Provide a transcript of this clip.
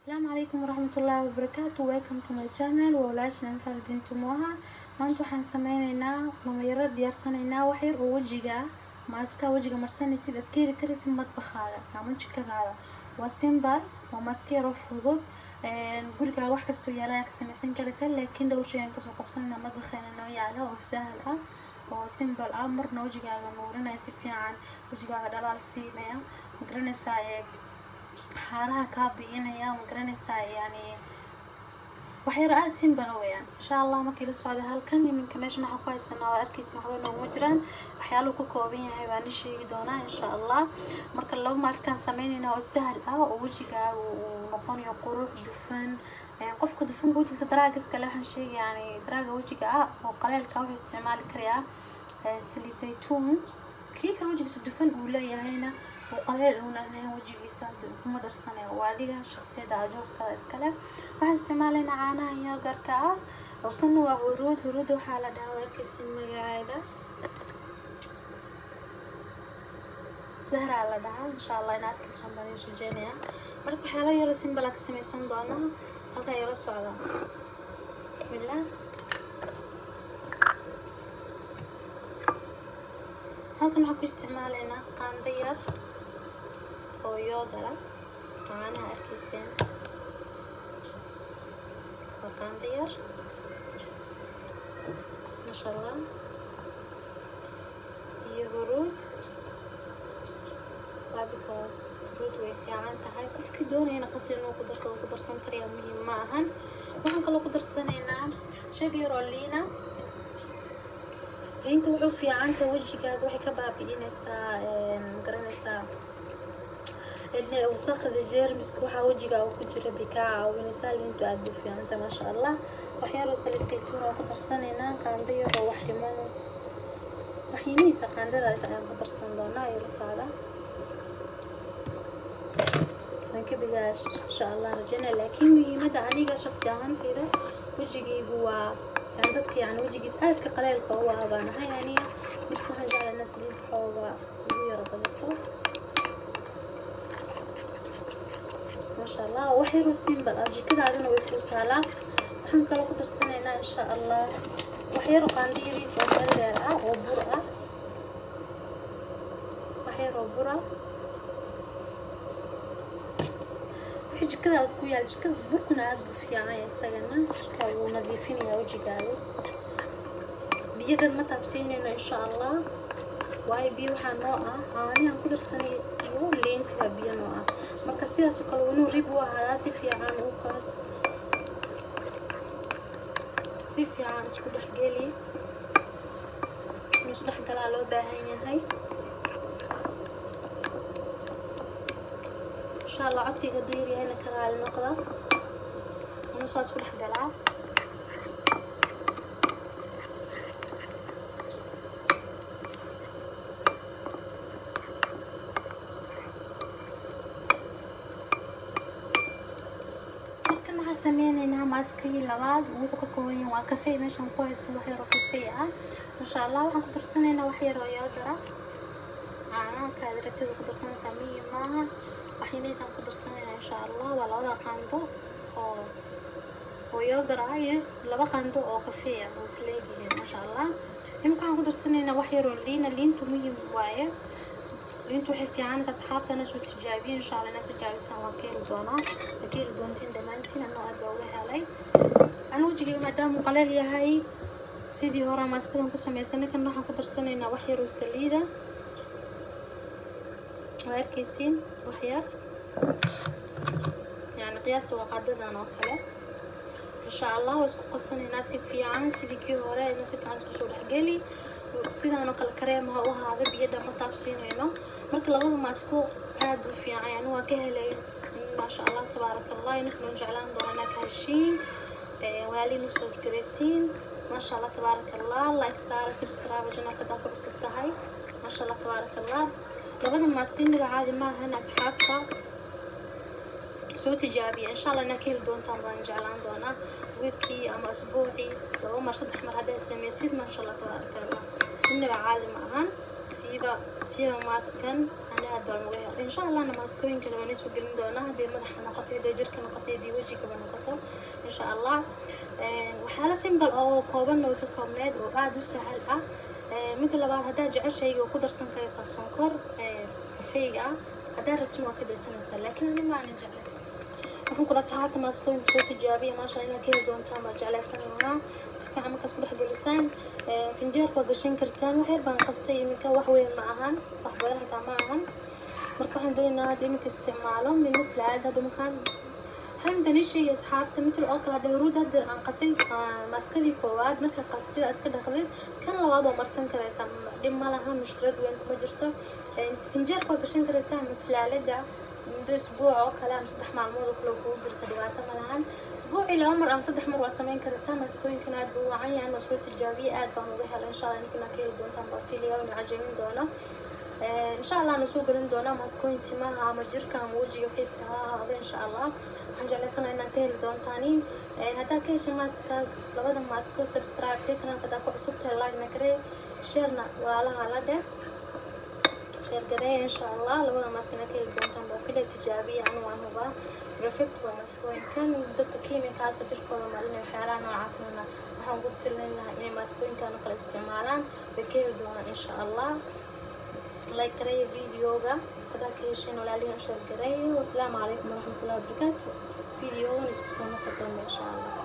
Asalaamu calaykum waraxmatullaahi wabarakaatu. Welcome to my channel. Waa walaashin Anfal Bintu Moha. Maanta waxaan sameyneynaa mamayaro, diyaarsanaynaa wax yar oo wejiga ah, maaska wejiga marsanaysid, aad ka heli karaysid madbakhaada ama jikadaada. Waa simple, waa maaska yaroo fudud, gurigaa wax kastoo yaala ayaa ka sameysan karta, laakiin dhowr shay aan kasoo qabsanayna madbakheena noo yaala oo sahal ah oo simple ah, marna wejigaaga nuurinaya, si fiican wejigaaga dhalaal siinaya, magaranaysaa, ee xaaraha kaa bi'inaya, magaranaysaa, yani wax yar aada simple weeyaan. Insha Allah markii la socda halkan iminka meeshan waxaan ku haysanaa, waa arkeysa, waxba nooguma jiraan. Waxyaaluhu ka kooban yahay baan i sheegi doonaa insha Allah. Marka laba maaskaan sameynayna oo sahal ah oo wejigaaga uu noqonayo qurux dufan. Qofka dufanka wejigiisa daraagas kale waxaan sheegay, yani daraaga wejiga ah oo qaleelka, wuxuu isticmaali karayaa saliid saytuun. Kii kale wejigiisa dufan uu leeyahayna oo qaleel uuna lahayn, wejigiisa kuma darsanayo. Waa adiga shaksiyadda ajooskada iskale. Waxaan isticmaalaynaa caanaha yogurtka ah oo tanna waa huruud. Huruudda waxaa la dhahaa, arkeysa, magaceeda Zahraa la dhahaa. Insha Allah in arkaysaan baan idin rajeynaya. Marka waxyaala yaro simple ka sameysan doonaa, halkaa yaro socda. Bismillah. Halkan waxaan ku isticmaalaynaa qaando yar oo yogurt ah. Caanaha arkayseen waa qaando yar, maasha Allah, iyo huruud, waa because huruud way fiican tahay. Qofkii doonayana qasir inuu ku darsado ku darsan karaya, muhiim ma ahan. Waxaan kaloo ku darsanaynaa shag yar oo liina. Liinta wuxuu fiican tahay wejigaaga, waxay ka baabi'inaysaa, magaranaysaa, wasaqda, jeermiska, waxaa wejiga ku jira bay kaa caawinaysaa. Liintu aad bay u fiican tahay, maasha Allah. Wax yaroo saliid saytuun oo ku darsanaynaa, qaando yar oo wax dhiman, waxyinihiisa qaandadaas ayaan ku darsan doonaa. Ayuu la socdaa, waan ka bigaa insha Allah rajaynaya. Laakiin muhiimadda aniga shaqsi ahaanteyda wejigaygu waa yani dadka yani wejigiis aadka qaleelka u ah baan ahay aniga. Marka waxaan jeclaa inaa saliid xooga ugu yaro badato, maasha Allah. Wax yaroo simple ah, jikadaadana way ku taalaa. Waxaan kaloo ku darsanaynaa insha Allah wax yaroo qaando yariis oo meel dheer ah oo bur ah, wax yaroo bur ah, wixii jikadaada ku yaal jikada. Burkuna aada buu fiican yahay isagana, jirka wuu nadiifinayaa wejigaaga. Biyo dhan ma taabsiinayno insha Allah, waayo biyo waxaa noo ah caanihan ku darsanay iyo liinta baa biyo noo ah. Marka sidaas oo kale inuu rib u ahaadaa, si fiican u qas, si fiican isku dhex geli. Inuu isku dhex galaa loo baahan yahay insha Allah. Codkayga hadduu yaryahayna ka raali noqda. Inuu saa isku dhex galaa. Markan waxaan sameyneynaa maaskii labaad. Wuxuu ka kooban yahay waa kafey. Meeshaan ku haysto wax yaroo kafey ah insha Allah. Waxaan ku darsanaynaa wax yaroo yogurt ah. Caanaha kaad rabtida ku darsanaysaa, muhiim maaha. Waxyinaysaan ku darsanaynaa insha Allah waa labada qaando oo yogurt ah iyo 2 qaando oo kafey ah oo isleegyihiin, maasha Allah. Imika waxaan ku darsanaynaa wax yaroo liina. Liintu muhiim waaye, liintu waxay fiicanaysaa. Asxaabtana soo tijaabiye insha Allah. Inaad tijaabisaan waan ka heli doonaa, waa ka heli doontiin dhammaantiin. Anoo aad baa uga helay anu wejigayga maadaama uu qaleel yahay. Sidii hore maaskadan ku sameysanay, kan waxaan ku darsanaynaa wax yaroo saliida, waa arkaysiin, wax yar, yani qiyaasta waa qaadadan oo kale insha Allah. Waa isku qasanaynaa si fiican sidii kii hore, ina si fiican isku soo dhexgeli, sidaan oo kale kareem ha u ahaada. Biyo dhan ma taabsiinayno. Marka labada maasko aad u fiican, yani waa ka helay, maasha Allah, tabaaraka Allah. Idinkuna jeclaan doona inaa ka heshiin, walaaliin usoo garaysiin, maasha Allah, tabaaraka Allah. Like saara, subscribe channelka hadaa ku cusub tahay. Maasha Allah, tabaaraka Allah. Labada maasko inaga caadi maahan, asxaabta soo tijaabiya insha Allah. Inaa ka heli doontaan baan jeclaan doonaa. Weekii ama asbuucii 2 mar, 3 mar haddaa sameysid, maasha Allah, tabaaraka Allah, inaba caadi ma ahan. Siiba siiba maaskan ani aad baan uga helay. Insha Allahna maaskooyin kale waan isoo gelin doonaa, haddii madaxa noqoto, haddii jirka noqoto, haddii wejigaba noqoto, insha Allah. Waxyaala simple oo koobanna way ka koobneed oo aada u sahal ah. Midda labaad, haddaa jeceshayga waa ku darsan karaysaa sonkor kafeyga ah, haddaa rabtin waa ka daysanaysaa, laakiin ani ma aanan jeclay. Waxaan kula asxaabta maaskooyinka soo tijaabiya, maasha inaad ka heli doontaan baa jeclaysanaa. Si fiican markaas ku dhex gelisaan, finjeerka waa gashan kartaan. Wax yar baan qastay iminka, wax weyn ma ahan, wax badan xitaa ma ahan. Marka waxaan doonaynaa hadda iminka isticmaalo midna talaada hadda markaan hal midaan ii sheegay asxaabta, mital oo kale hadda huruud hadda aan qasay maaskadii koowaad, markaad qasatid aad iska dhaqdid, kan labaad waa marsan karaysaa, dhib ma laha, mushkilad weyn kuma jirto. Finjeerka waa gashan karaysaa matalaalada muddo isbuuc oo kale ama 3 maalmood oo kale kugu jirta, dhibaato ma lahan. Isbuucii laba mar ama saddex mar waa sameyn karaysaa. Maaskooyinkan aad buu wacan yahay, waa soo tijaabiyey, aad baan uga helay. Insha Allah ninkana ka heli doontaan baa filaya inuu cajamin doono. Insha Allah na soo gelin doonaa maaskooyin timaha ama jirka ama wejiga, faceka ha ahaado. Insha Allah waxaan jeclaysanahay inaad ka heli doontaaniin. Haddaad ka heshay maaska, labada maasko, subscribe dheh kanaalka haddaad ku cusub tahay, like na karee, sharena walaalaha la dheh, share gareeya. Insha Allah labada maask inaad ka heli doontaan baa filaya. Tijaabiya, anu waan hubaa perfect waa maaskooyinkan. Dadka chemicalka jirkooda marinaya, waxyaalaha noocaasna, waxaan ugu talin lahaa inay maaskooyinkan oo kale isticmaalaan, way ka heli doonaan insha Allah. Like gareeya videoga haddaa ka hesheen, walaalihin u share gareeya. Wasalaamu calaykum waraxmatullahi wabarakaatu. Videogan isku soo noqon doona insha Allah.